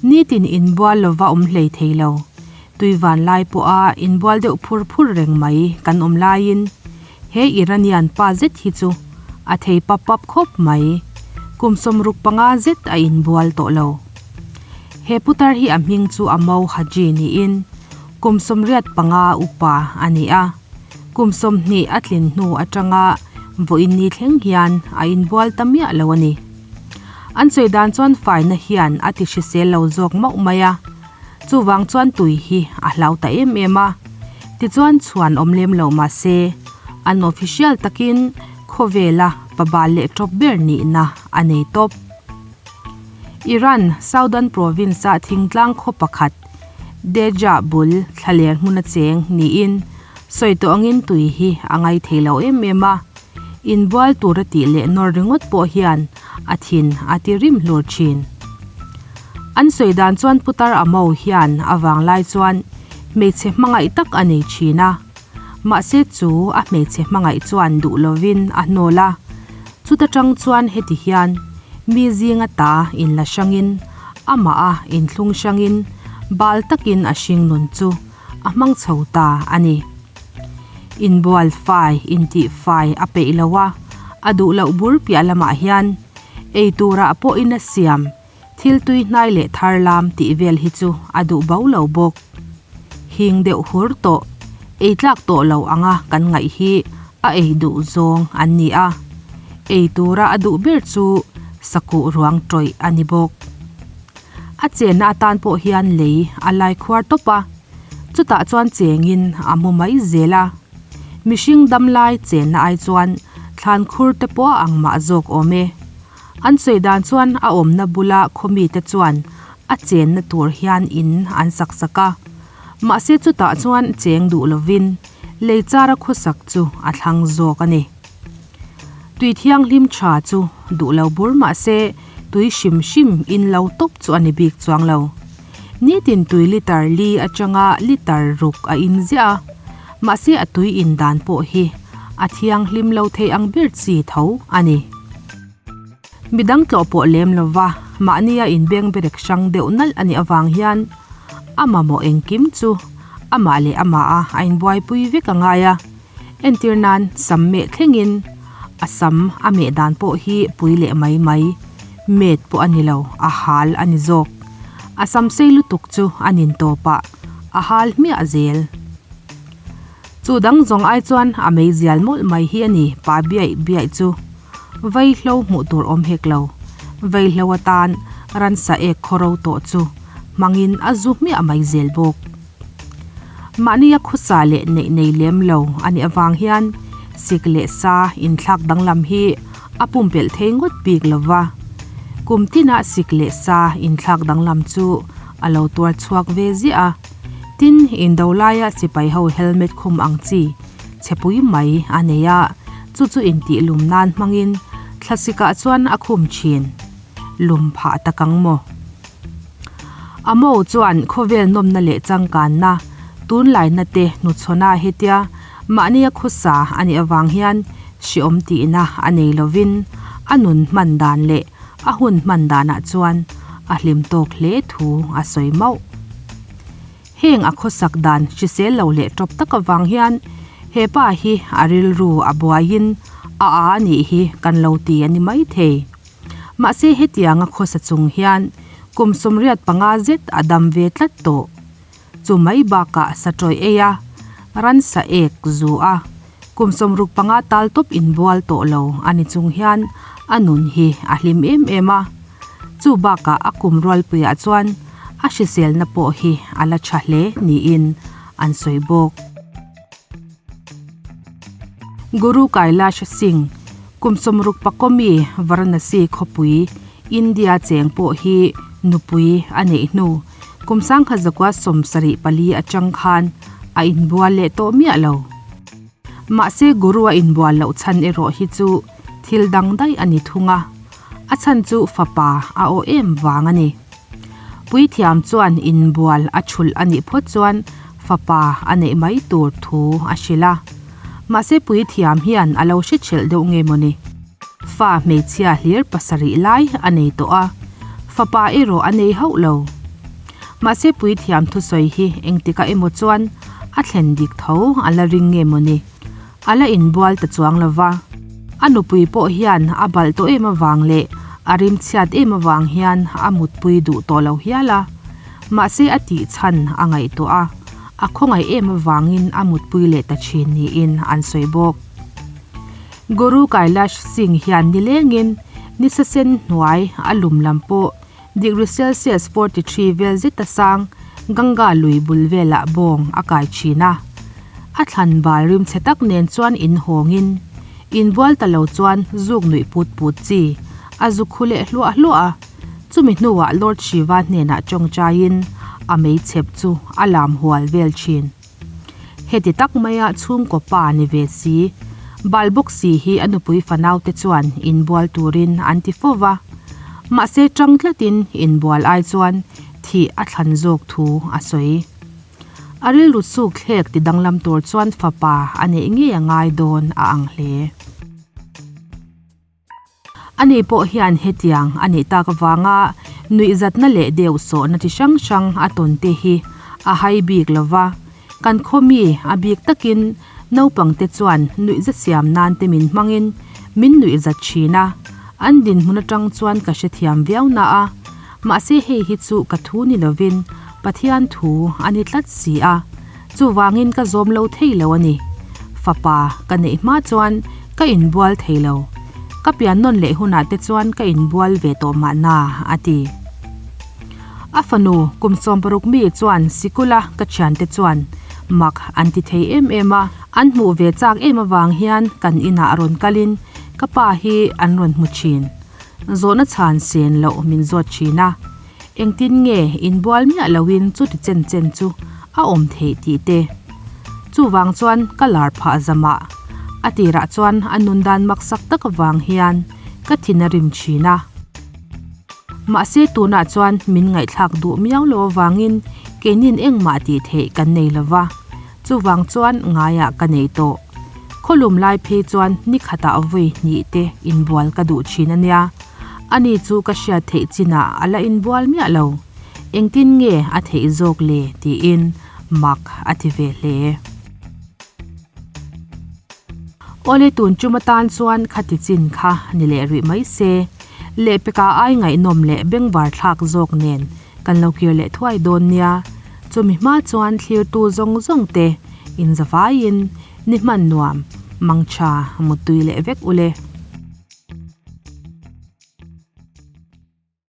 Nitin inbual lova awm hlei thei lo. Tui van lai pawha inbual deuh phur phur reng mai kan awm laiin he Iranian pa zet hi chu a thei pap pap khawp mai. Kum 65 zet a inbual tawh lo. He putar hi a hming chu Amo Haji niin kum 85 upa a ni a. Kum 20 a tlin hnu atanga vawiin ni thleng hian a inbual ta miah lo a ni. An sawi dan chuan faina hian a ti hrisel lo zawk mauh mai a, chuvang chuan tui hi a hlau ta em em a. Tichuan chhuan awm lem lo mah se, an official takin khawvela pabal leh tawp ber nihna a nei tawp. Iran Southern Province-a thingtlang khaw pakhat Dejah bul thlaler hmuna cheng niin sawi tawh angin tui hi a ngai thei lo em em a. Inbual tur a tih leh nawr ringawt pawh hian a thin a ti rim hlur thin. An sawi dan chuan Putar Amo hian a vanglai chuan hmeichhe hmangaih tak a nei thin a. Mahse chu a hmeichhe hmangaih chuan duh lovin a hnawl a. Chuta tang chuan heti hian mi zinga ta inla hrangin amah a inthlung hrangin bal takin a hring nun chu a hmang chho ta a ni. Inbual fai, intih fai a peih lo a, a duh loh bur piah lamah hian ei turah pawhin a siam thil tui hnai leh thar lam tih vel hi chu a duh bo lo bawk. Hing deuh hur tawh, ei tlak tawh lo anga kan ngaih hi a ei duh zawng an ni a, ei tura a duh ber chu sakuh ruang tawih a ni bawk. A chenna atan pawh hian lei a lai khuar tawp a, chutah chuan chengin a mu mai zel a. Mihring dam lai chenna ai chuan thlan khur te pawh a ang mah zawk awm e. An sawi dan chuan a awmna bula khawmite chuan a chenna tur hian in an sak sak a. Mahse chutah chuan cheng duh lovin lei chara khawsak chu a thlang zawk a ni. Tui thianghlim tha chu duh lo bur mahse tui hrim hrim in lo tawp chu a ni bik chuang lo. Nitin tui litre li atanga litre ruk a in ziah a, mahse a tui in dan pawh hi a thianghlim lo thei ang ber chi tho a ni. Midang tlawh pawh lem lova mahnia inbeng berek hrang deuh nalh a nih avang hian a mamawh engkim chu amah leh amah a a inbuaipui vek a ngai a. Entir nan sam meh thlengin a sam a meh dan pawh hi pui leh mai mai, met pawh a ni lo, a hal a ni zawk. A sam sei lutuk chu a nin tawpah a hal hmiah zel. Chu dang zawng ai chuan a meizial mawlh mai hi a ni pa biaih biaih chu. Vaihlo hmuh tur awm hek lo. Vaihlo atan ransa ek khawro tawh chu hmangin a zu hmiah mai zel bawk. Mahnia khusa leh neih nei lem lo a nih avang hian sik leh sa inthlak danglam hi a pumpelh thei ngawt bik lo va. Kum tinah sik leh sa inthlak danglam chu a lo tuar chhuak ve ziah a. Tin, indo laia sipai ho helmet khum ang chi chhepui mai a nei a, chu chu intih lum nan hmangin thlasikah chuan a khum thin. Lum phah tak ang maw? A mo chuan khawvel nawmna leh changkanna, tunlaina te hnuchhawna hetia mahnia khusa a nih avang hian hriawm tihna a nei lovin a nun hman dan leh a hun hman danah chuan a hlim tawk hle thu a sawi mauh. Heng a khawsak dan hrisel lo leh tawp tak avang hian he pa hi a rilru a buaiin a a nih hi kan lo ti a ni maithei. Mahse hetianga khawsa chung hian kum 85 zet a dam ve tlat tawh. Chu mai bakah satawih ei a, ransa ek zu a, kum 65 tal tawp inbual tawh lo a ni chung hian a nun hi a hlim em em a. Chu bakah a kum rualpuiah chuan a hriselna pawh hi a la tha hle niin an sawi bawk. Guru Kailash Singh, kum 60 pakomi Varanasi khawpui, India cheng pawh hi nupui a neih hnu kum 1974 atang khan a inbual leh tawh miah lo. Mahse Guru a inbual loh chhan erawh hi chu thil dang daih a ni thung a, a chhan chu fapa a aw em vang a ni. Puithiam chuan inbual a thulh a nih phawt chuan fapa a neih mai tur thu a hrilh a. Mahse puithiam hian a lo hre thelh deuh nge mawni? Fa hmeichhia hlir pasarih lai a nei tawh a, fapa erawh a nei hauh lo. Mahse puithiam thusawi hi engtikah emaw chuan a thlen dik tho a la ring nge mawni? A la inbual ta chuang lo va. A nupui pawh hian a balh tawh em avang leh a rimchhiat em avang hian a mutpui duh tawh lo hial a. Mahse a tih chhan a ngaihtuah a, a khawngaih em avangin a mutpui leh ta thin niin an sawi bawk. Guru Kailash Singh hian nilengin nisa sen hnuai a lum lam pawh Degree Celsius 43 vel zeta sang Ganga lui bul velah bawng a kai thin a. A thlan bal rim chhe tak nen chuan inhawngin, inbual ta lo chuan zuk nuih put put chi a zu khu leh hluah hluah a. Chumi hnuah Lord Shiva hnenah tawngtaiin a meichhep chu a lam hual vel thin. Heti tak maia chhungkaw pa ni ve si, bal bawk si hi a nupui fanaute chuan inbual turin an ti fo va. Mahse tang tlatin inbual ai chuan thih a thlan zawk thu a sawi. A rilru chuk thlek ti danglam tur chuan fapa a neih ngei a ngai dawn a ang hle. Ani pawh hian hetiang a nih tak avanga nuihzatna leh deuhsawhna chi hrang hrang a tawn te hi a hai bik lo va, kan khaw mi a bik takin naupangte chuan nuihza siam nan te min hmangin min nuihzat thin a, an dinhmun atang chuan ka hrethiam viau na a, mahse hei hi chu ka thu ni lovin Pathian thu a ni tlat si a. Chuvangin ka zawm lo thei lo a ni. Fapa ka neih hma chuan ka inbual thei lo. Ka pian nawn leh hunah te chuan ka inbual ve tawh mahna, a ti. A fanu kum 60 mi chuan sikula ka thiante chuan mak an ti thei em em a. An hmuh ve chak em avang hian kan inah rawn kalin ka pa hi an rawn hmu thin. Zawhna chhan sen loh min zawt thin a. Engtin nge inbual miah loin chuti chen chen chu a awm theih tih te. Chuvang chuan ka lar phah zamah a tirah chuan a nun dan maksak tak avang hian ka thin a rim thin a. Mahse tunah chuan min ngaihthlak duh miau lo avangin keinin engmah tih theih kan nei lova, chuvang chuan ngaiah ka nei tawh. Khawlum lai phei chuan ni khatah vawi hnih te inbual ka duh thin a nia. Ani chu ka hriat theih chinah a la inbual miah lo. Engtin nge a theih zawk le tiin mak a ti ve hle. Awle tun tum atan chuan khati chin kha ni leh rih mai se. Lehpeka ai ngaihnawm leh bengvar thlak zawk nen kan lo kir leh thuai dawn nia. Chumi hma chuan thlirtu zawng zawng te inzavaiin ni hman nuam, mangtha, muttui leh vek ule.